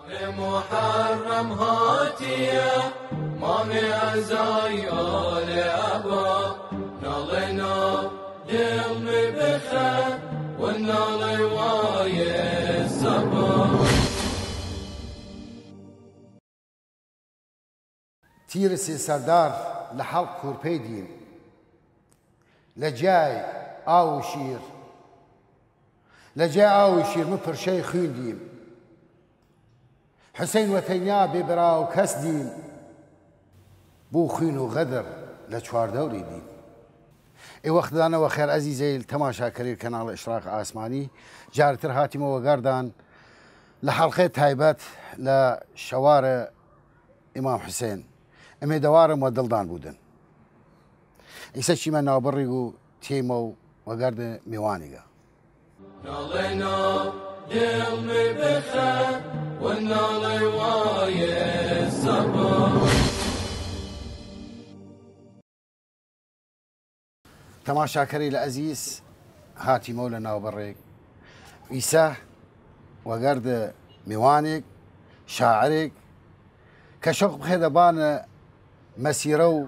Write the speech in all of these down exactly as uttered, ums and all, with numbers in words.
محرم هاتیە، مانگ عەزای ئاڵێ ئەبا، ناڵێ ناو دڵ می بخە، و ناڵێ وایێ سەبا. تیرسی سەردار لە حەڵق کوورپەی دیم، لە جیای ئاو و شیر، لە جیای ئاو و شیر من پرشەی خوین دیم. حسین وە تەنیا بێ برا و کەس دیم، بوو خوین و غەدر لە چواردەوری دیم. ئێ وەختدانە وە خێر عەزیزەیل تەماشاکەریل کەناڵ ئشراق ئاسمانی، جارتر هاتیمە وەگەردان لە حەڵقەی تایبەت لە شەوارە ئیمام حسین. ئمێدەوارم وە دڵدان بوودن. ئیسە چیمە ناوبڕیگ و تیمە و وەگەردە میوانیگە. ناڵێ ناو دڵ می بخە، و ناڵێ وایێ سەبا. تەماشاکەریل ئەزیز، هاتیمەو لە ناوبڕێگ ئیسە وەگەرد میوانێگ، شاعرێگ کە شەوق بخێدە بان مەسیرە و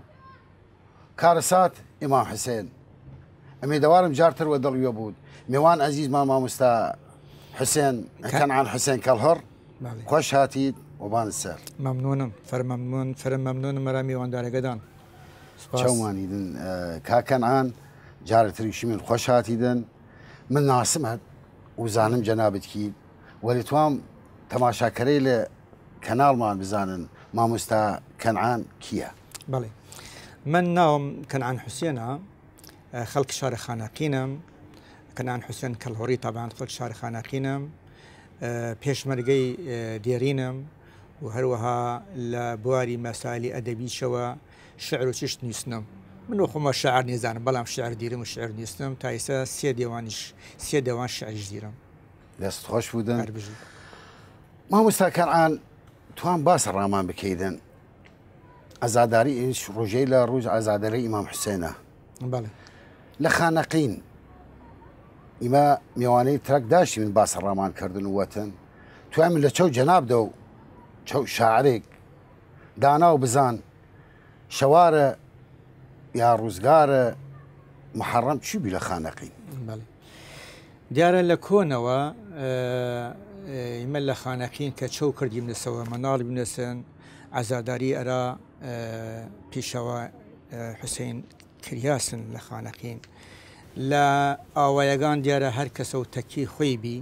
کارەسات ئیمام حسێن. ئمێدەوارم جارتر وە دڵ ویە بوود. میوان ئەزیزمان ماموستا حسێن، کە- کەنعان حسێن کەڵهڕ. بەڵێ. خوەش هاتید وەبان سەر. مەمنونم، فەر مەمنون، فەر مەمنونم ئەرا میواندارەگەدان. سوپاس. چەومانیدن، ئە، کاک کەنعان، جارتریشی من خوەش هاتیدن. من ناسمەت و زانم جەنابت کید، وەلی توام تەماشاکەرەیل کەناڵمان بزانن ماموستا کەنعان کیە. بەڵێ. من ناوم کەنعان حوسێنە، ئە، خەڵک شار خانەقینم. کەنعان حوسێن کەڵهۆڕی، تابان خەڵک شار خانەقینم. ئە، پێشمەرگەی، ئە، دێرینم و هەروەها لە بواری مەسایلی ئەدەبیشەوە شعر و چشت نووسنم. من وە خۆمە شعر نیزانم، بەڵام شعر دیرم و شعر نووسنم. تا ئیسە سێ دێوانیش، سێ دێوان شعریش دیرم. دەست خوەش بودن. هەر بژی. ماموستا کەنعان، توان باس ڕامان بکەیدن ئەزاداری ئیش ڕوژەی لە ڕوژ ئەزادەرەی ئیمام حسێنە. بەڵێ. لە خانەقین ئیمە میوانەی ترەک داشتیمن باس ڕامان کردن و وەتن، توان من لە چەو جەناب دەو چەو شاعرێک دانا و بزان شەوارە یا ڕوزگارە محەڕەم چی بی لە خانەقین؟ بەڵێ. دیارە لە کۆنەوە، ئە، ئە، ئیمە لە خانەقین کە چەو کردیمنەسەوە، مەناڵ بینەسن، عەزاداری ئەرا، ئە، پیشەوە، ئە، حوسەین کریاسن لە خانەقین. لە ئاوایەگان دیارە هەر کەسە و تەکی خوەی بی،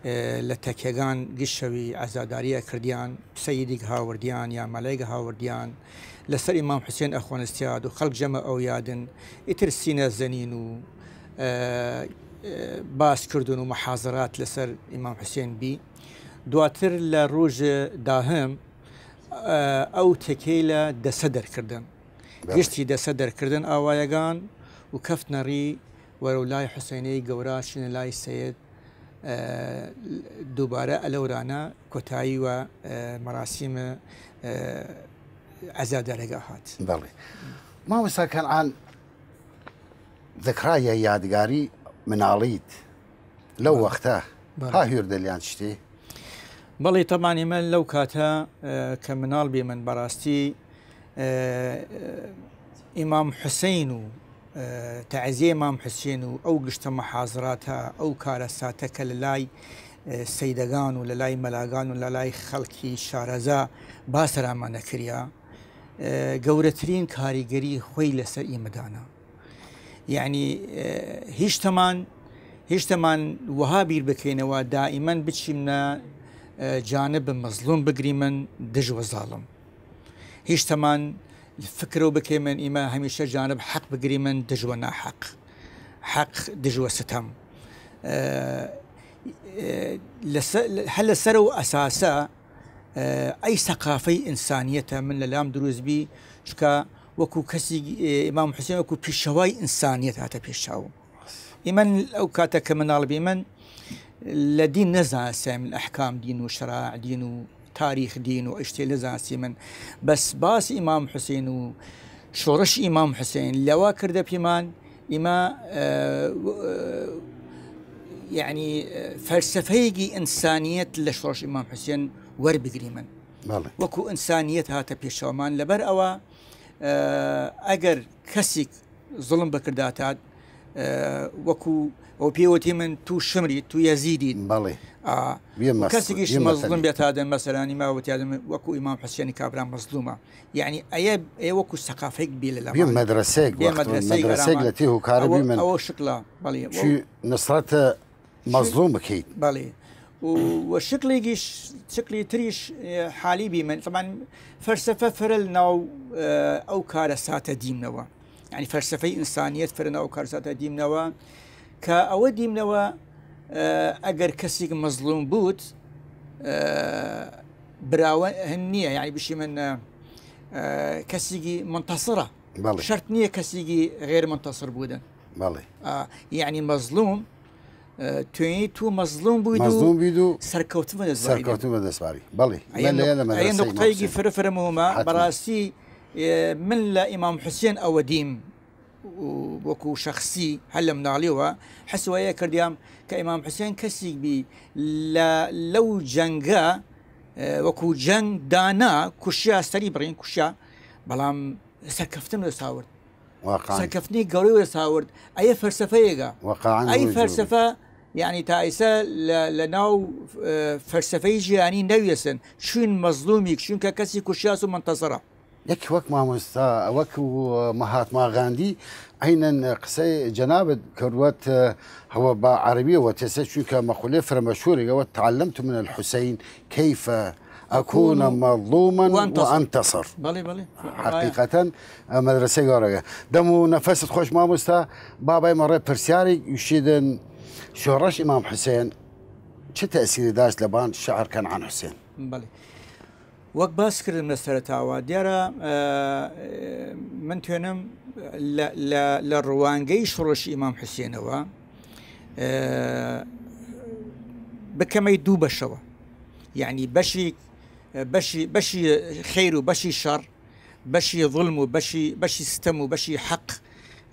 ئە، لە تەکیەگان گشەوی عەزاداری ئەکردیان، سەیدیگ هاوردیان یا مەلایگ هاوردیان، لەسەر ئیمام حوسێن ئەخوەنستیاد و خەڵک جەمە ئەویادن، ئیتر سینە زەنین و، ئە، ئە، باس کردن و محازرات لەسەر ئیمام حوسێن بی. دواتر لە ڕوژ داهەم، ئە، ئەو تەکیەی لە دەسە دەرکردن. بەڵێ. گشتی دەسە دەرکردن ئاوایەگان و کەفتنە ڕی وەرەو لای حوسەینەی گەورا، شینە لای سەید، ئە، دووبارە ئەلەورانە کۆتایی وە، ئە، مەراسیمە، ئە، عەزادارەگە هات. بەڵێ. مامۆستا کەنعان، ذکرای یادگاری مناڵیت لەو بەڵێ. وەختە بەڵێ. ها هویردەلیان چتی؟ بەڵێ، تەبان ئیمە لەو کاتە، ئە، کە مناڵ بیمن بەڕاستی، ئە، ئیمام حوسەین و، ئە، تەعزیە ئیمام حوسەین و ئەو گشتە مەحازراتە، ئەو کارەساتە کە لە لای، ئە، سەیدەگان و لە لای مەلاگان و لە لای خەڵکی شارەزا باسەرامانە کریا، ئە، گەورەترین کاریگەری خوەی لەسەر ئیمە دانا. یەعنی، ئە، هیشتەمان، هیشتەمان وەها بیر بکەینەوە دائیمەن بچیمنە، ئە، جانب مەزڵوم بگریمن دژ وە زاڵم. هیشتەمان فکرەو بکەیمن ئیمە هەمیشە جانب حەق بگریمن دژ وە ناحەق، حەق دژ وە ستەم. ئە، ئە، لەسە-، هە لەسەر و ئەساسە، ئە، ئەی سەقافەی ئینسانیەتە من لە لام دروست بی، چکە وەکو کەسی، ئە، ئیمام حوسێن وەکو پیشەوای ئینسانیەت هاتە پیشاوم. ئیمە ئەو کاتە کە مناڵ بیمن لە دین نەزانسیمن، ئەحکام دین و شەرائع دین و تاریخ دین و ئشتێ نەزانسیمن. بەس باس ئیمام حوسێن و شۆڕش ئیمام حوسێن لەوە کردە پیمان، ئیمە، ئە، ئە، یەعنی فەلسەفەیگی ئنسانیەت لە شۆڕش ئیمام حوسێن وەربگریمن. وەکو ئنسانیەت هاتە پێشەوەمان. لەبەر ئەوە ئەگەر کەسیک زوڵم بکرداتاد، وەکو ئەو پێوەتی من تو شمری تو یەزیدیت. بەڵێ. کەسیکیش مەزڵوم بێتادن، مەسەلانی ما وتیادن وەکو ئیمام حوسێنی کابرا مەزڵومە. یەعنی ئەیە ئەیە وەکو سەقافەیگ بێ لە لەمان. مەدرسەیگ بێ مەدرسەیگ لەمان. ئەوە شکڵە. بەڵێ. چی نسرەتە مەزڵوم بکەیت. بەڵێ. و شکڵێکیش، شکڵی تریش حالی بیمن. طبعا فەلسەفە فرە لە ناو ئەو کارە ساتە دیمنەوە. یەعنی فەلسەفەی ئنسانیەت فرە ناو کار ساتە دیمنەوە، کە ئەوە دیمنەوە ئەگەر کەسیک مەزڵوم بووت، براوە هن نییە، یەعنی بشی من کەسیگی منتەسرە. شەرت نییە کەسیگی غێر منتەسر بوودن. بەڵێ. یەعنی مەزڵوم توێنی تو مەزڵوم بووید و سەرکەوتن بە دەست باری. سەرکەوتن بە دەست باری. بەڵێ. ئەیە نقطەیگی فرە فرە مهمە. بەڕاستی من لە ئیمام حوسێن ئەوە دیم، وەکو شەخسی هەر لە مناڵیەوە حەس وەیە کردیام کە ئیمام حوسێن کەسیک بی لە لەو جەنگە، وەکو جەنگ دانا کوشیا، سەری بڕین کوشیا، بەڵام سەرکەفتن وەساورد. سەرکەفتنی گەورەی وەساورد. ئەیە فەلسەفەیەگە. ئەی فەلسەفە، یەعنی تا ئیسە لە ناو فەلسەفەی جیهانی نەویەسن چوین مەزڵومیک، چونکە کەسی کوشیاس و منتەسرە. یەک وەک مامۆستا، وەک مەهاتما غاندی، عەینەن قسەی جەنابت کردوەت، هەوە با عەرەبیە وەتێسە، چونکە مەقولەی فرە مەشهوورێگە وە تعلمت من الحسین کیف اکون مظلوما و انتصر. بەڵێ، بەڵێ. حەقیقەتەن مەدرسەی گەورەگە. دەم و نەفەست خۆش مامۆستا، بابای مەڕێ پرسیاری وشیدن، شۆڕش ئیمام حوسێن چ تەئسیری داشت لەبان شەعر کەنعان حوسێن؟ بەڵێ. وەک باس کردم لە سەرەتاوە، دیارە من توێنم لە ڕوانگەی شۆڕشی ئیمام حوسێنەوە بکەمەی دوو بەشەوە. یەعنی بەشی بەشی بەشی خەیر و بەشی شەڕ، بەشی ظلم و بەشی بەشی ستەم و بەشی حەق،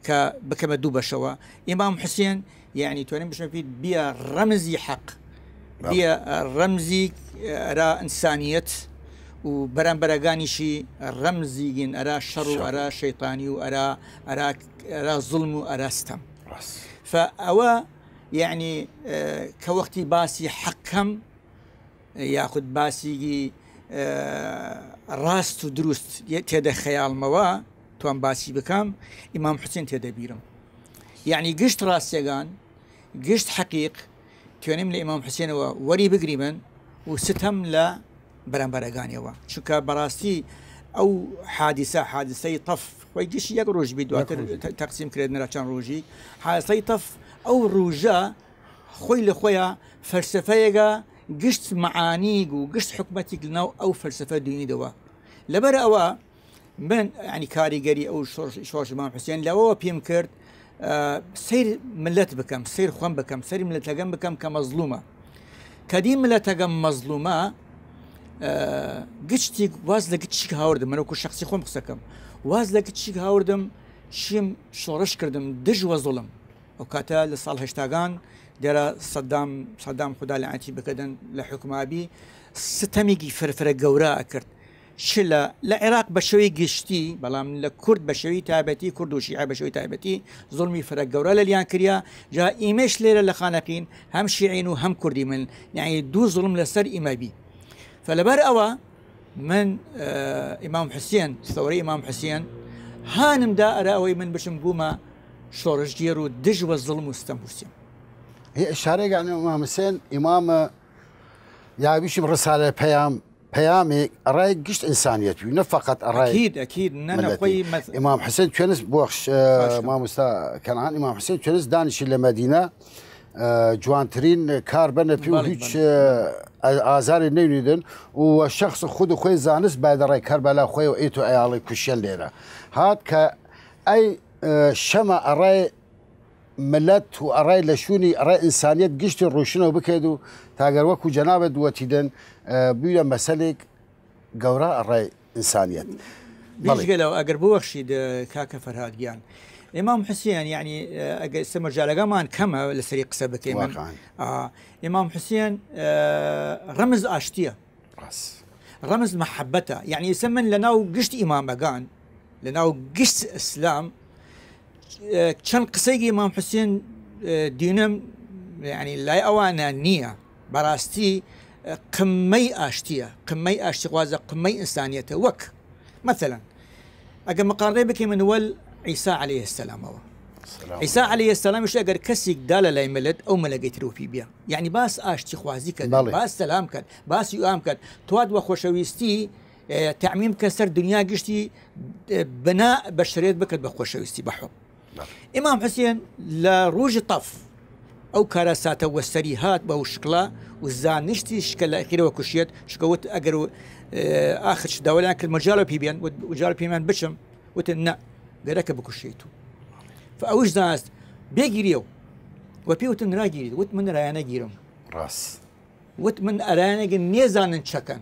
کە بکەمە دوو بەشەوە. ئیمام حوسێن، یەعنی توێنم بشمە پیت بیە ڕەمزی حەق، بیە ڕەمزی ئەرا ئنسانیەت و بەرامبەرەگانیشی ڕەمزیگین ئەرا شەڕ و ئەرا شەیتانی و ئەرا ئەرا ئەرا ظلم و ئەرا ستەم. فە ئەوە یەعنی کە وەختی باسی حەق کەم یاخود باسیگی ڕاست و دروست تێدە خەیاڵمەوە توام باسی بکەم، ئیمام حوسێن تێدە بیرم. یەعنی گشت ڕاستیەگان، گشت حەقیق توێنیم لە ئیمام حوسێنەوە وەری بگریمن و ستەم لە بەرامبەرەگانیەوە. چونکە بەڕاستی ئەو حادیسە، حادیسەی تەف، خۆی گشت یەک ڕۆژ بی دواتر تەقسیم کرێت نرا چەند ڕۆژی. حادیسەی تەف ئەو ڕوژە خۆی لە خۆیا فەلسەفەیەگە، گشت مەعانیگ و گشت حکمەتیگ لە ناو ئەو فەلسەفە دوینیدەوە. لەبەر ئەوە من یەعنی کاریگەری ئەو شۆڕش ئیمام حوسێن لەوەوە پیم کرد سەیر ملەت بکەم، سەیر خوەم بکەم، سەیر ملەتەگەم بکەم کە مەزڵومە. کە دی ملەتەگەم مەزڵومە، گچتیگ واز لە گچتیگ هاوردم، من وەکو شەخسی خوەم قسەکەم، واز لە گچتیگ هاوردم چیم شۆڕش کردم دژ وە زوڵم. ئەو کاتە لە ساڵ هەشتاگان دێرە سەدام، سەدام خودا لەعنەتی بکەدن لە حکما بی، ستەمیگی فرفرە گەورا ئەکرد. چ لە لە عێراق بە شێوەی گشتی، بەڵام لە کورد بە شێوەی تایبەتی، کورد و شیعە بە شێوەی تایبەتی زوڵمی فرە گەورا لەلیان کریا. جا ئیمەیش لێرە لە خانەقین هەم شیعین و هەم کوردی من، یەعنی دوو زوڵم لەسەر ئیمە بی. فە لەبەر ئەوە من ئیمام حوسێن، سەورەی ئیمام حوسێن هانم دا ئەرا ئەوەی من بچم بوومە شۆڕشگێر و دژ وە زوڵم و ستەم بوسیم. هی ئشارەیگە ئەنە ئیمام حوسێن ئیمامە، یا بیشیم ڕسالە پەیام، پەیامێک ئەڕای گشت ئینسانیەت بی، نە فەقەت ئەڕای ئەکید، ئەکید، نە، نە، ملەتی. خۆی مەس- ئیمام حوسێن توێنست بۆخش، ئە، مامۆستا کەنعان، ئیمام حوسێن توێنست دانیشی لە مەدینە، ئە، جوانترین کار بەنە پی و بەڵێ، هیچ، بەڵێ. ئە، ئازاری نەوینیدن و شەخص خود خۆی زانست بایدە ڕای کەربەلا خۆی و ئیت و ئەیاڵی کوشیەن لێرە. هات کە ئەی، ئە، شەمە ئەڕای ملەت و ئەڕای لە شوونی ئەڕای ئینسانیەت گشتی ڕووشنەوە بکەێد و تاگەر وەکو جەنابەت وەتیدن، ئە، بویە مەسەلێک گەورا ئەڕای ئینسانیەت. بەڵێ. بیشگەلەوە ئەگەر ببەخشید، ئە، کاکە فەرهاد گیان، ئیمام حوسێن، یەعنی، ئە، ئەگەر ئیسە مەجالەگەمان کەمە لەسەری قسە بکەیمن. واقعاً. ئا، ئیمام حوسێن، ئە، ڕەمز ئاشتیە. ڕاس. ڕەمز مەحەبەتە. یەعنی ئیسە من لەناو گشت ئیمامەگان، لەناو گشت ئیسلام، ئە، چەن قسەیگی ئیمام حوسێن، ئە، دینم، یەعنی لای ئەوانە نییە. بەڕاستی، ئە، قمەی ئاشتیە، قمەی ئاشتیخوازە، قمەی ئینسانیەتە. وەک، مەسەلەن، ئەگە مقارنەی بکەیمن وەل عیسا عەلەیهسەلامەوە. سلام. عیسا عەلەیهسەلامیش ئەگەر کەسیک دا لە لای ملت، ئەو ملەگەی تر وەپی بیا. یەعنی باس ئاشتیخوازی کەن، بەڵێ. باس سەلام کەن، باس یوام کەن. تواد وە خوەشەویستی، ئێ، تەعمیم کە سەر دنیا گشتی، ئێ، بنا بەشەریەت بکەت بە خوەشەویستی، بە حوب. بەڵێ. ئیمام حوسێن لە ڕووژ تەف ئەو کارە ساتە وەسەری هات بە ئەو شکڵە و زانشتی شکە لە ئەخیرەوە کوشیەت، شکە وت ئەگەر و، ئێ، ئاخر چ داوایان کرد مەجالە پی بێن، وت، مەجالە پی بێن بچم، وتن نە، گەرەکە بکوشەی تو. فە ئەوش زانست بێگیریەو و پێ وتن راگیری، وت من رایانە گیرم. ڕاس. وت من ئەرایانەگە نێزانن چەکەن.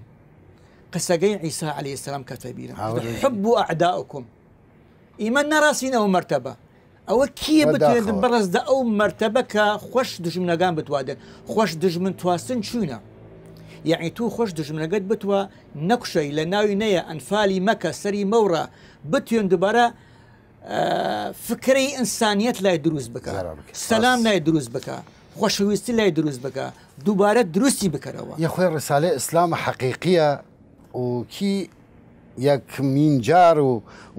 قسەگەی عیسا عەلەیهسەلام کەتە بیرم. هاوڕێ. حب و ئەعداؤکم. ئیمە نەڕاسینەوە مەرتەبە. ئەوە کیە بەداخەوە. بتوێت بەڕز دە ئەو مەرتەبە کە خوەش دژمنەگان بتوادن؟ خوەش دژمن تواستن چوینە؟ یەعنی تو خوەش دژمنەگەت بتوا نەکوشەی، لە ناوی نەیە، ئەنفالی مەکە، سەری مەوڕە، بتوێن دوبارە، ئە، فکرەی ئینسانیەت لای دروست بکە. زەرەر بکە. سەلام ڕاس. لای دروست بکە. خوەشەویستی لای دروست بکە. دوبارە دروستی بکەرەوە. یە خوەی ڕسالەی ئیسلام حەقیقیە. و کی یەکمین جار و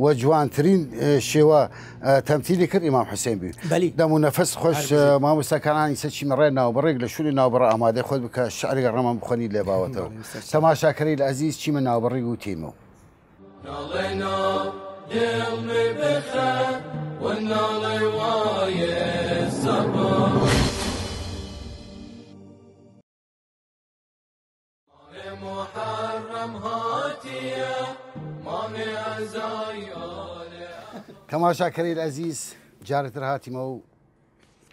وە جوانترین، ئێ، شێوە، ئێ، تەمتیلی کرد ئیمام حوسێن بی. بەلی. دەم و نەفەس خوەش، هەر بژی. ئێ، مامۆستا کەنان ئیسە چیمە ڕێ ناوبڕێک لە شوونی ناوبڕە ئامادەی خوەد بکە شعرێک ڕەمەن بخوەنی لێ باوەتەوە. بەڵێ، مستەر. تەماشاکەری لە ئەزیز چیمە ناوبڕێک و تیمە. ناڵێ ناو دڵ مێ بخە و ناڵێ وایێ سەبا. ماێ محەڕەم هاتیە، ماێ عەزای ئاێ. تەماشاکەرەیل ئەزیز، جارێتر هاتیمە و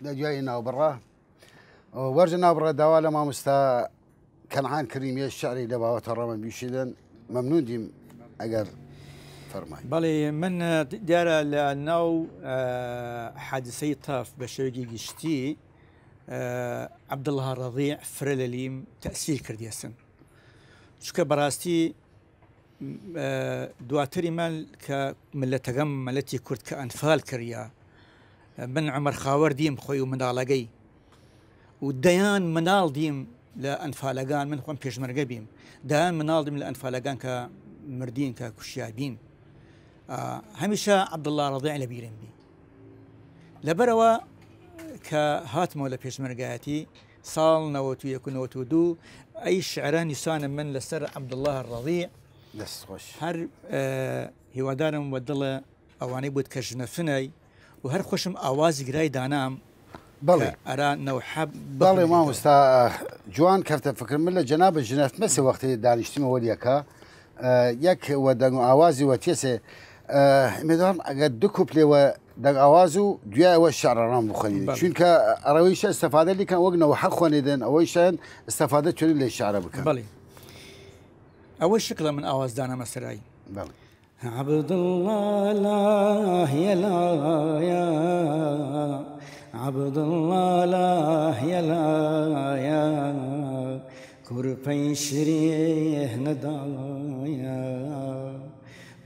لە دویای ناوبڕە. وەرجە ناوبڕە داوا لە ماموستا کەنعان کریمیە شعری لە باوەتە ڕەمە بیشیدن. مەمنون دیم ئەگەر فەرمای. بەڵێ، من، ئە، دیارە لە ناو، ئە، حادسەی تاف بە شێوەیەکی گشتی، ئە، عەبدوڵڵا ڕەضیع فرە لەلیم تەئسیر کردیەسن. چونکە بەڕاستی، ئە، دواتری مەل کە ملەتەگەم، ملەتی کورد کە ئەنفال کریا، من عومەر خاوەر دیم خوەی و مناڵەگەی و دەیان مناڵ دیم لە ئەنفالەگان، من خوەم پێشمەرگە بیم، دەیان مناڵ دیم لە ئەنفالەگان کە مردین، کە کوشیا بین. ئە، هەمیشە عەبدوڵڵا ڕەضیع لە بیرم بی. لەبەرەوە کە هاتمەوە لە پێشمەرگایەتی ساڵ نەوەت و یەک و نەوەت و دوو، ئەی شعرە نیسانم من لەسەر عەبدوڵڵا ڕەضیع. دەست خوەش. هەر، ئە، هیوادارم وە دڵە ئەوانەی بود کە ژنەفنەی و هەر خوەشم ئاوازی گرای دانام. بەڵێ. کە ئەرا نەوحە بەڵێ بەخوێنیتەوە. مامۆستا جوان کەفتە فکر من لە جەنابە ژنەفمەسێ وەختێ دانیشتیمە وەلیەکە. ئە، یەک وە دەنگ و ئاوازی وە تێسێ، ئە، ئمیدوارم ئەگەر دو کوپلێ وە دەنگ ئاواز و دویای وە شعرە ڕام بخوەنین. بەڵێ. چونکە ئەڕەوەیشە ئستەفادە لیکەن وەک نەوحە خوەنێدن، ئەوەیشەن ئستەفادە چۆنی لە شعرە بکەن. بەڵێ. ئەوە شکڵە من ئاواز دانەمە سەرای. بەڵێ. عەبدوڵڵا لایە لایە، عەبدوڵڵا لایە لایە، کورپەی شرێه ندایە،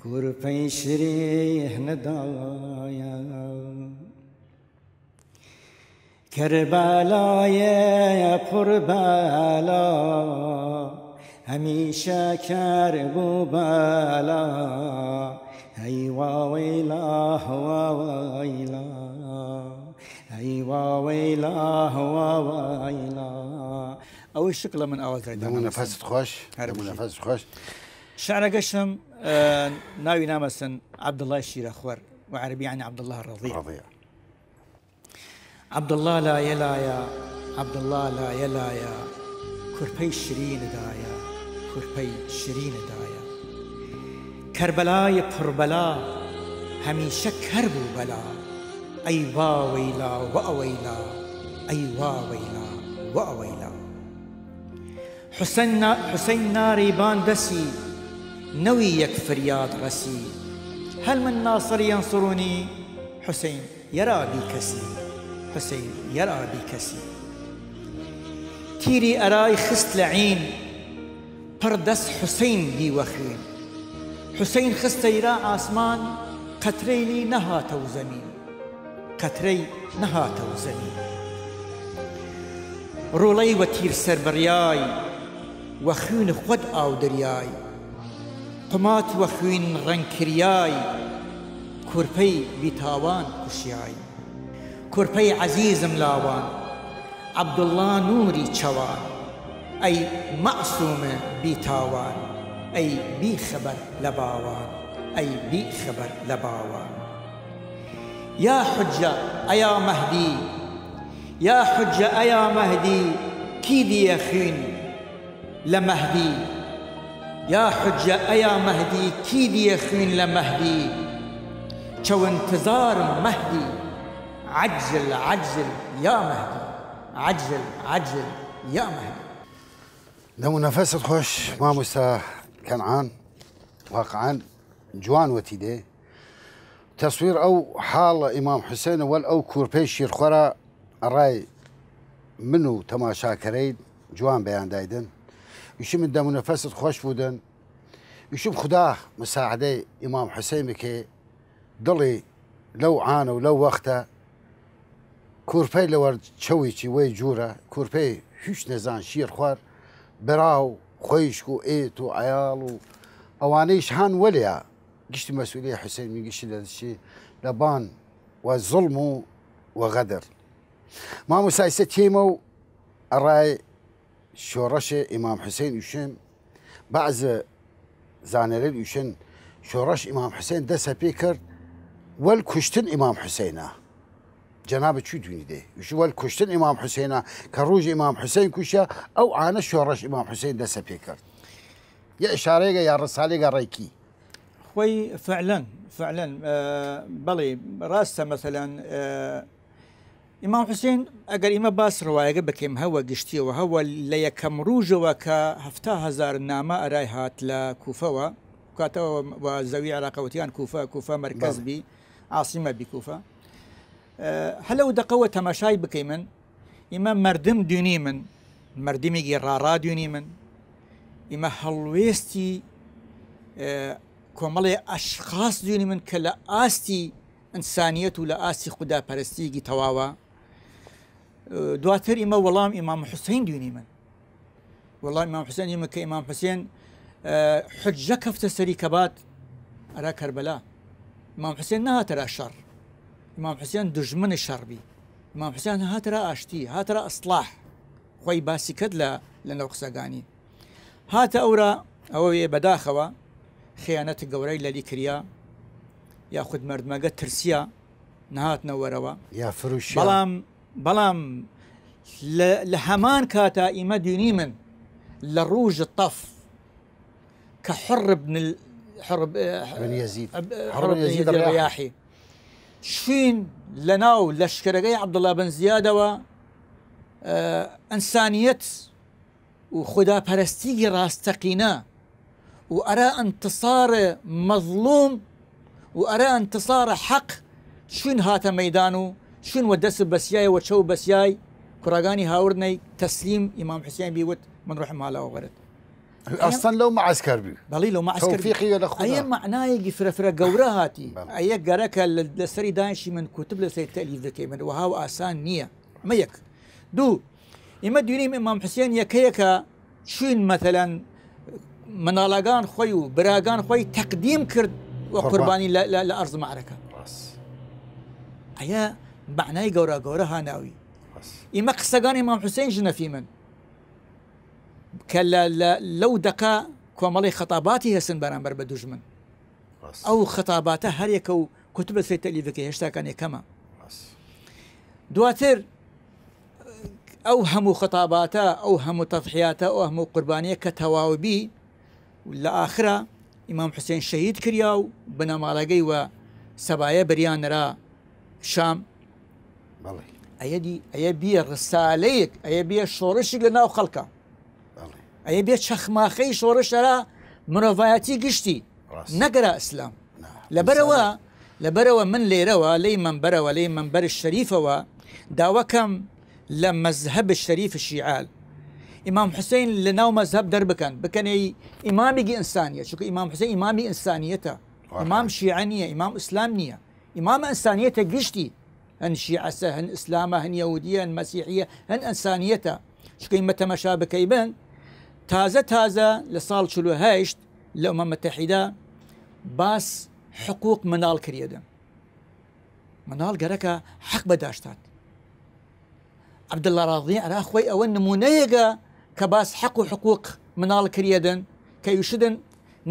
کورپەی شرێه ندایە. کربلای پر بلا، همیشه کرب و بلا. هی واویلا، واویلا، هی واویلا، واویلا. ئەوەی شکڵە من ئاواز دەمو نەفەست خوەش، هەر دەمو بژی. نەفەست خوەش. شعرەگەشم، ئە، ناوی نامەسن عەبدوڵڵای شیرەخوەر و عەرەبی یعنی عەبدوڵڵا ڕەضیع. ڕەضیع. عەبدوڵڵا لایە لایە، عەبدوڵڵا لایە لایە، کورپەی شرینە دایە، کورپەی شرینە دایە. کربلای پربلا، همیشه کرب و بلا. ای واویلا و اویلا، ای واویلا و اویلا. حسین نا-، حسین ناری بان دەسی، نەوی یەک فریاد ڕەسی. هل من ناصر ینصرونی؟ حسین یەرا بیکەسی، حسین یەرا بیکەسی. تیری ئەرای خست لە عین، پڕ دەس حسین بی وە خوین. حسین خستە ئیرا ئاسمان، قەترەیلی نەهاتەو زەمین، قەترەی نەهاتەو زەمین. ڕوڵەی وە تیر سەر بڕیای، وە خوین خوەد ئاو دریای. قومات وە خوین ڕەنگ کریای، کورپەی بیتاوان کوشیای. کورپەی عەزیزم لاوان، عەبدوڵڵا نووری چەوان. ئەی مەعسوومە بیتاوان، ئەی بی خەبەر لە باوان، ئەی بی خەبەر لە باوان. یا حوججە ئەیا مەهدی، یا حوججە ئەیا مەهدی، کی دیە خوین لە مەهدی؟ یا حوججە ئەیا مەهدی، کی دیە خوین لە مەهدی؟ چەو انتظارم مەهدی، عەجل، عەجل یا مەهدی، عەجل، عەجل یا مەهدی. دەم و نەفەست خوەش ماموستا کەنعان، واقعاً جوان وەتی دێ. تەسویر ئەو حاڵە ئیمام حوسێنە وەل ئەو کورپەی شیرخوەرە ئەڕای من و تەماشاکەرەیل جوان بەیان دایدن. ئیشی من دەم و نەفەست خوەش بوودن. ئیشم خودا مساعدەی ئیمام حوسێن بکێ، دڵی لەو عانە و لەو وەختە کورپەی لەوەر چەویچی وەی جوورە، کورپەی هویچ نەزان شیر خوەر، برا و خوەیشک و ئێت و عەیاڵ و ئەوانەیش هان وەلیا گشتی مەسئولیە حوسێن می گشتی لە دشی لە بان و زڵم و و غەدر. ماموستا ئیسە تیمە و ئەڕای شۆڕەشێ ئیمام حوسێن ئویشن، بەعز زانەرەیل ئویشن شۆڕەش ئیمام حوسێن دەسە پێ کرد وەل کوشتن ئیمام حوسێنە. جەنابە چوی دوینی دێ؟ ئویشن وەل کوشتن ئیمام حوسێنە کە ڕووژ ئیمام حوسێن کوشە ئەو عانە شۆڕەش ئیمام حوسێن دەسە پێ کرد. یە ئشارەیگە یا ڕسالەیگە ڕێکی. خوەی فعلاً، فعلاً، ئە، بەڵێ، ڕاستە مەسەلەن، ئە، ئیمام حوسێن، ئەگەر ئیمە باس ڕوایەگە بکەیم هەوە گشتیەوە، هەوە لە یەکەم ڕوژەوە کە هەفتا هەزار نامە ئەرای هات لە کوفەوە، کاتەوە وە زەوی عراقەوەتیان کوفە، کوفە مەرکەز بەڵێ. بی، عاصمە بی کوفە. ئە، هەلەو دەقەوە تەماشای بکەیمن، ئیمە مەردم دوینیمن، مەردمیگی ڕاڕا دوینیمن، ئیمە هەڵوێستی، ئە، کۆمەڵێ ئەشخاص دوینیمن کە لە ئاستی ئنسانیەت و لە ئاستی خوداپەرستیگی تەواوە. دواتر ئیمە وەڵام ئیمام حوسەین دوینیمن. وەڵام ئیمام حوسەین ئیمە کە ئیمام حوسەین، ئە، حوججە کەفتە سەری کەبات ئەرا کەربەلا. ئیمام حوسەین نەهاتەرا شەڕ. ئیمام حوسەین دوژمن شەڕ بی. ئیمام حوسەین هاتەرا ئاشتی، هاتەرا ئەسڵاح. خوەی باسی کەت لە، لە نەو قسەگانی. هاتە ئەورا، ئەوەێ بەداخەوە خیانەت گەورەی لەلی کریا، یاخود مەردمەگە ترسیا نەهاتنە وەرەوە. یا فروشیا. بەڵام، بەڵام لە، لە هەمان کاتا ئیمە دوینیمن لە ڕوژ تەف کە حڕ بن ال-، حڕ ب-، بن یەزید. حڕ حڕ بن بن یەزید یەزید ڕیاحی. ڕیاحی. شوین لە ناو لەشکرەگەی عەبدوڵا بن زیادەوە، ئە، ئەنسانیەت و خوداپەرستیگی ڕاستەقینە و ئەرا ئەنتصار مەظلوم و ئەرا ئەنتصار حەق چوین هاتە مەیدان و چوین وە دەس بەسیای، وە چەو بەسیای کوڕەگانی هاوردنەی تەسلیم ئیمام حوسێن بی وت من ڕوحم هالاوە وەرد. ئەسڵەن لەو معسکەر بی. بەڵی لەو معسکەر بی. تەوفیقی لە خودا. ئەیە معنایەگی فرە فرە گەورە هاتی. بەڵێ. ئەیە گەرەکە لە، لەسەری دانشی من کوتب لەسەری تەلیف دەکەی من وەهاو ئاسان نییە. ئەمە یەک. دوو، ئیمە دوینیم ئیمام حوسێن یەکەیەکە چوین مەتەلەن مناڵەگان خوەی و براگان خوەی تەقدیم کرد وە قوربان. قوربانی لە، لە، لە ئەرز مەعرەکە. ڕاست. ئەیە معنای گەورا گەورا هاناوی. ڕاست. ئیمە قسەگان ئیمام حوسێن ژنەفی من کە لە، لە، لەو دەقە کۆمەڵی خەتاباتی هەسن بەرامبەر بە دوژمن. ڕاست. ئەو خەتاباتە هەر یەکە و کوتبە سەی تەلیفەکە هێشتاکان یەکەمە. ڕاست. دواتر ئەو هەموو خەتاباتە، ئەو هەموو تەضحیاتە، ئەو هەموو قوربانیە کە تەواو بی، لە ئاخرا ئیمام حوسێن شەهید کریا و بنەماڵەگەی وە سەبایە بریان نرا شام. بەڵێ. ئەیە دی، ئەیە بیە ڕسالەیەک، ئەیە بیە شۆڕشیک لە ناو خەڵکە. بەڵێ. ئەیە بیە چەخماخەی شۆڕش ئەرا مرۆڤایەتی گشتی. ڕاست. نەگەرا ئیسلام. نا. لەبەرەوە ئینسان. لەبەرەوە من لێرەوە، لەی مەنبەرەوە، لەی مەنبەر شەریفەوە، داوا کەم لە مەزهەب شەریف شیعە، ئیمام حوسەین لە ناو مەزهەب دەربکەن، بکەنەی ئیمامیگی ئینسانیە، چونکە ئیمام حوسەین ئیمامی ئینسانیەتە. ئیمام شیعە نییە، ئیمام ئیسلام نییە، ئیمام ئینسانیەتە گشتی. هەن شیعەسە، هەن ئیسلامە، هەن یەهودیە، هەن مەسیحیە، هەن ئینسانیەتە. چونکە ئیمە تەمەشا بکەیبن، تازە تازە لە ساڵ چل و هەشت لە ئومەم متحیدە باس حقوق مناڵ کریەێدن. مناڵ گەرەکە حەق بەداشتاد. عەبدوڵڵا ڕازی ئەرا خوەی ئەوە نمونەیەگە کە باس حەق و حقوق مناڵ کریەێدن کە یوشدن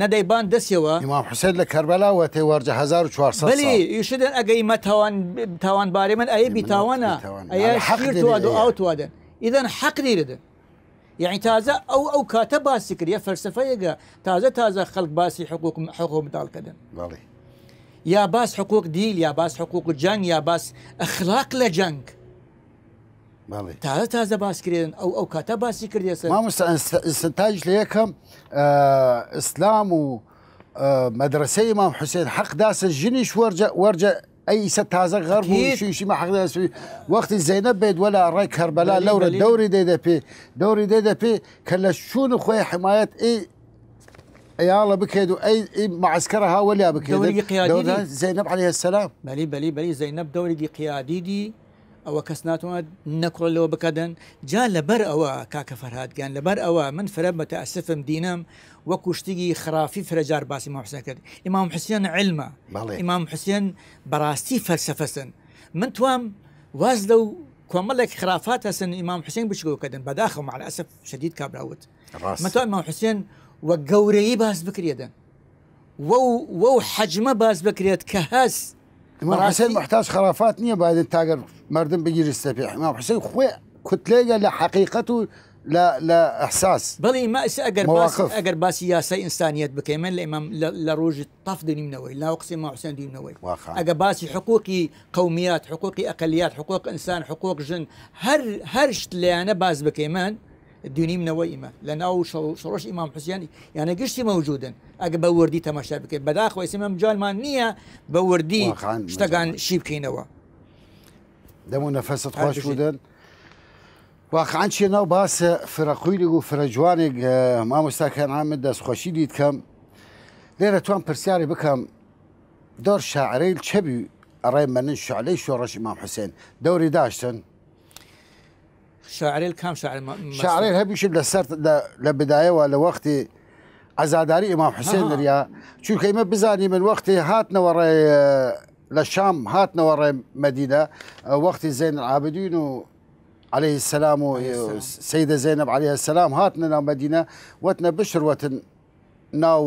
نەدەیبان دەسیەوە. ئیمام حوسەین لە کەربەلا وەتێ وەرجە هەزار و چوار سەد ساڵ. بەلی، یوشدن ئەگە ئمە تاوان، تاوانبارێ من ئەیە بیتاوانە، ئەیە شیر تواد و ئاو توادن. ئیدەن حەق دیردن. یعنی تازە ئەو، ئەو کاتە باسی کرد، یە فەلسەفەیەگە تازە تازە خەڵک باسی حقوق، حقوق مناڵ کردن. بەڵێ. یا باس حقوق دیل، یا باس حقوق جەنگ، یا باس ئەخلاق لە جەنگ. بەڵێ. تازە تازە باس کردن، ئەو، ئەو کاتە باسی کردێسن. مامۆستا، ئینس-، ئینسان تاج لە یەکەم، ئە، ئیسلام و، ئە، مەدرسەی ئیمام حوسێن حەق داسە ژنیش وەرجە، وەرجە ئەی ئیسە تازە غەرب و ئەکید. شویشی مە حەق داسە. وەختی زەینەب بێت وەلا ڕای کەربەلا بەلی، لەورە بەلی. دەوری دێدە پێ، دەوری دێدە پێ کە لە شوون خوێ حمایەت ئەی ئەیاڵە بکەێت و ئەی، ئەی معسکەرە ها وەلیا بکەێت. دەوریگی قیادی دەورە دی. زەینەب عەلەیهەسەلام. بەلی، بەلی، بەلی، زەینەب دەوریگی قیادی دی. ئەوە کەس ناتوانێت نەکوڵ لەوە بکەدن. جا لەبەر ئەوە، کاکە فەرهاد گیان، لەبەر ئەوە من فرە متەئەسفم دینم وە کوشتیگی خرافی فرە جار باسی ئیمام حوسێن کرد. ئیمام حوسێن علمە. بەڵێ. ئیمام حوسێن بەڕاستی فەلسەفەسن. من توام واز لەو کۆمەڵێک خرافات هەسن ئیمام حوسێن بچگەو کەدن. بەداخەوە، مع الأسف شدید کابراوت. ڕاست. من توام ئیمام حوسێن وە گەورەیی باس بکرێدن. وەو، وەو حەجمە باس بکرێت کە هەس. ئیمام بەڕاستی حوسێن محتاج خرافات نییە، باید تاگەر مردم بگیرستە پێ. ئیمام حوسێن خوێ کوتلێگە لە حەقیقەت و لە، لە ئەحساس. بەڵێ، ئیمە ئیسە ئەگەر باس، مواقف. ئەگەر باسی یاسای ئینسانیەت بکەیمن لە ئیمام، لە، لە ڕۆژ تەف دنیمنەوەی، لا وەقسی ئیمام حوسێن دنیمنەوەی. واقعاً. ئەگەر باسی حقوقی قومیات، حقوقی ئەقلیات، حقوق ئینسان، حقوق ژن، هەر، هەر شت لەیانە باس بکەیمن، دونیمنەوە ئیمە لە ناو شەڕ-، شەڕۆش ئیمام حوسێن، یانە گشتی مەوجودن. ئەگە بە وردی تەماشا بکەیت، بەداخەوە ئیسە مەمجالمان نییە بە وردی واقعاً شتەکان مەجال. شی بکەینەوە. دەم و نەفەست هەر خۆش بژی. بودن. واقعاً چیە ناو باسە فرە قویلگ و فرە جوانێک، ئە، مامۆستا کەنعان من دەست خۆشی دیت کەم. لێرە توان پرسیاری بکەم، دۆر شاعرەیل چەبی ئەڕێ مەنن شعلەی شۆڕش ئیمام حوسێن دەوری داشتن؟ شاعرەیل کام شاعر مە-، مەسە؟ شاعرەیل هەبیشم لە سەر، لە، لە بدایەوە لە وەختی عەزاداری ئیمام حوسێن ئەها. دریا. چونکە ئیمە بزانی من وەختی هاتنەوە ڕێ، ئە، لە شام هاتنەوە ڕێ مەدینە، ئە، وەختی زەین عابدین و عەلەیهی سەلام و عەلەیهی سەلام. سەیدە زەینەب عەلەیهی سەلام هاتنە ناو مەدینە، وەتنە بشر وەتن ناو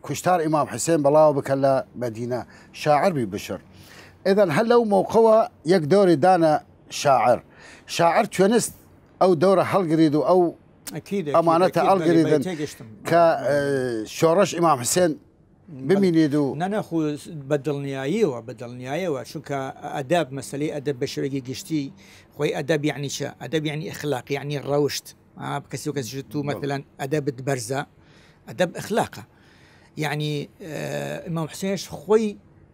کوشتار ئیمام حوسێن بەڵاو بکە لە مەدینە، شاعر بی بشر. ئیدەن هەر لەو مەوقەوە یەک دەوری دانە شاعر. شاعر توێنست ئەو دەورە هەڵگرید و ئەو ئەکید، ئەکید، ئەمانەتە ئەکید، بەلی، هەڵگریدن بەلی، تێگەشتم. کە، ئە، شۆڕش ئیمام حوسێن بمینید و نە، نە، خو بە دڵنیاییەوە، بە دڵنیاییەوە، چونکە ئەدەب، مەسەلەی ئەدەب بە شێوەیەکی گشتی، خۆی ئەدەب یعنی چە؟ ئەدەب یعنی ئەخلاق، یعنی ڕەوشت. ئا، کەسی وەکەس ژ-، تو بەڵێ. مەسەلەن ئەدەبت بەرزە، ئەدەب ئەخلاقە. یعنی، ئە، ئیمام حوسێنش خۆی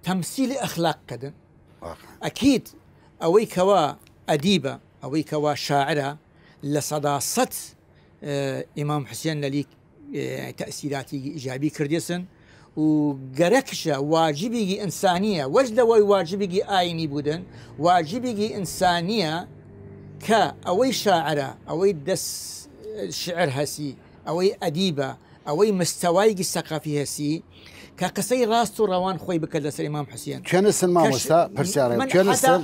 تەمسیل ئەخلاق کەدن. واقعاً. ئەکید ئەوەی کەوا ئەدیبە، ئەوەی کەوا شاعرە، لە سەدا سەد، ئە، ئیمام حوسێن لەلی، ئە، تەئسیراتی ئیجابی کردێسن و گەرەکشە واجبیگی ئینسانیە، وەج لەوەی واجبیگی ئاینی بودن، واجبیگی ئینسانیە کە ئەوەی شاعرە، ئەوەی دەس شعر هەسی، ئەوەی ئەدیبە، ئەوەی مستەوایگی سەقافی هەسی، کە قسەی ڕاست و ڕەوان خۆی بکرد لەسەر ئیمام حوسێن. کوێنستن کەش-، مامۆستا پرسیارە، من کوێنستن؟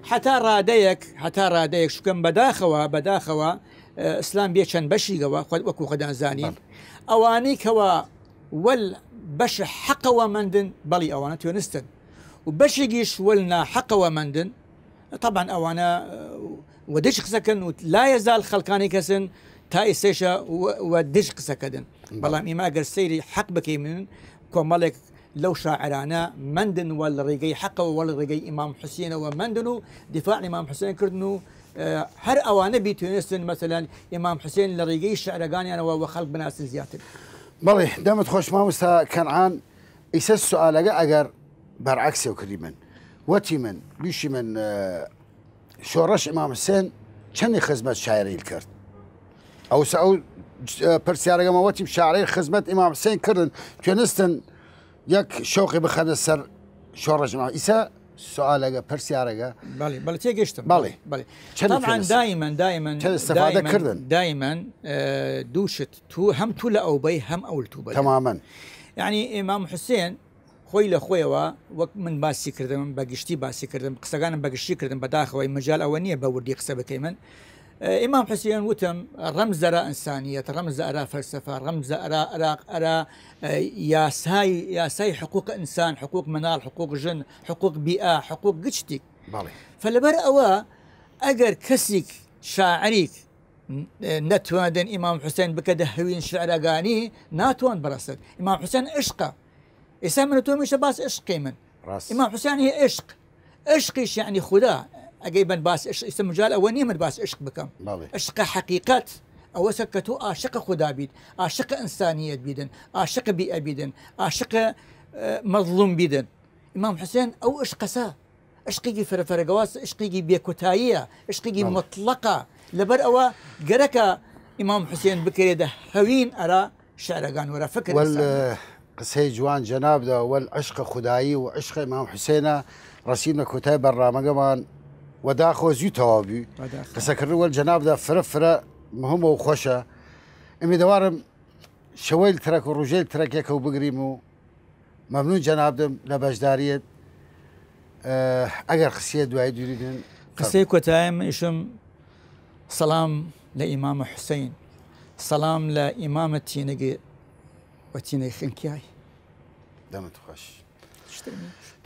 حتا، حتا ڕادەیەک، حتا ڕادەیەک شکم بەداخەوە، بەداخەوە، ئە، ئیسلام بێ چەند بەشیگەوە، خۆ-، وەکو خۆدان زانین. بەڵێ. ئەوانەی کەوا وەل بەش حەقەوە مەندن، بەڵی ئەوانە توێنستن. و بەشیگیش وەل ناحەقەوە مەندن، طبعاً ئەوانە، ئە، وە دژ قسەکەن و لا یەزال خەڵکانی کەسن تا ئیسەیشە وە، وە دژ قسەکەدن. بەڵێ. بەڵام ئیمە ئەگەر سەیری حەق بکەیمن، کۆمەڵێک لەو شاعرانە مەندن وە لە ڕێگەی حەقەوە، وە لە ڕێگەی ئیمام حوسێنەوە مەندن و دفاع ئیمام حوسێن کردن و، ئە، هەر ئەوانە بیتوێنستن، مەسەلەن، ئیمام حوسێن لە ڕێگەی شعرەگانیانەوە وە خەڵک بناسن زیاتر. بەڵێ، دەمت خۆش مامۆستا کەنعان. ئیسە سوالەگە ئەگەر بەرعەکسێ و کردیمن، وەتیمن، بیشیمن، ئە، شۆڕش ئیمام حسێن چەنی خزمەت شاعرەیل کرد؟ ئەوسە ئەو، ئە، پرسیارەگە مە وەتیم شاعرەیل خزمەت ئیمام حسێن کردن، توێنستن یەک شەوقی بخەنە سەر شۆڕش ئیمام. ئیسە سوالەگە، پرسیارەگە. بەڵێ، بەڵێ، تێگەشتم. بەڵێ. بەڵێ. چەنی طبعاً توێنستن؟ دایمەن، دایمەن، چەن استفادە دایمەن، کردن؟ دایمەن، ئە، دوو شت. تو، هەم تو لە ئەو بەی، هەم ئەول تو بەی. تەمامەن. یعنی ئیمام حسێن خۆی لە خۆیەوە، وەک من باسی کردم، بە گشتی باسی کردم، قسەگانم بە گشتی کردم، بەداخەوەی مەجال ئەوە نییە بە وردی قسە بکەیمن. ئە، ئیمام حسێن وتم، ڕەمزە ئەرا ئینسانیەت، ڕەمزە ئەرا فەلسەفە، ڕەمزە ئەرا، ئەرا، ئەرا، ئە، یاسای، یاسای حقوق ئینسان، حقوق مناڵ، حقوق ژن، حقوق بیئە، حقوق گچتیک. بەڵێ. فلەبەر ئەوە ئەگەر کەسیک، شاعریک، نەتواندن ئیمام حسێن بکەدە هەوین شعرەگانی، ناتوان بڕەسد. ئیمام حسێن عشقە. ئێسا من و تۆ میشە باس عشق کەیمن. ڕاست. ئیمام حسێن هی عشق. عشقیش یعنی خودا. ئەگەی بن باس عشق، ئێسا مجال ئەوە نییە من باس عشق بکەم. بەڵێ. عشقە حەقیقەت. ئەوەسە کە تۆ عاشق خودا بیت، عاشق ئینسانیەت بیدن، عاشق بیئە بیدن، عاشق، ئە، مەظلوم بیدن. ئیمام حسێن ئەو عشقەسە. عشقێکی فرەفرەگەواز، عشقێکی بێکوتاییە، عشقێکی بەڵێ. مطلقە. لەبەر ئەوە گەرەکە ئیمام حسێن بکرێدە هەوین ئەرا شعرەگان وەرە فکر وەل، ئینسانی. ئە، قسەی جوان جەنابدا، وەل عشق خودایی و عشق ئیمام حسێنە ڕەسیمە کۆتای بەرنامەگەمان و داخۆ زوو تەواو بی. بەداخەوە. قسەکردن وەل جەنابدا فرە فرە مهم و خوەشە. ئمیدوارم شەوەیل ترەک و ڕوژەیل ترەک یەکەو بگریم و مەمنون جەنابدم لە بەشداریت. ئە، ئەگەر قسیە دوایی دووریدن. قسەی کۆتایم ئیشم سەڵام لە ئیمام حسین، سەڵام لە ئیمام تینگی و تینەی خنکیای. دەمت خوش.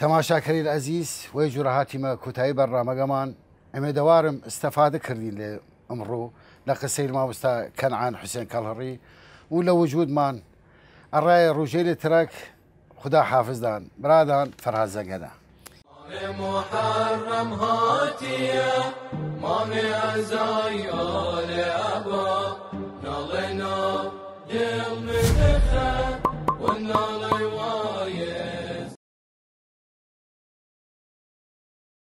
تەماشاکەریل عەزیز، وەی جورە هاتیمە کوتایی بەرنامەگەمان. ئەمێ دەوارم استفادە کردین لە ئمڕوو لە قسەی مامۆستا کەنعان حوسێن کەڵهڕی و لە وجودمان ئەڕای ڕوژەیل ترەک. خودا حافظدان، برادان فەرهاد زەنگەنە. مانێ محەڕەم هاتیە، مانێ ئەزای ئالێ ئەبا، ناڵێ نا دڵ مدخە، و ناڵێ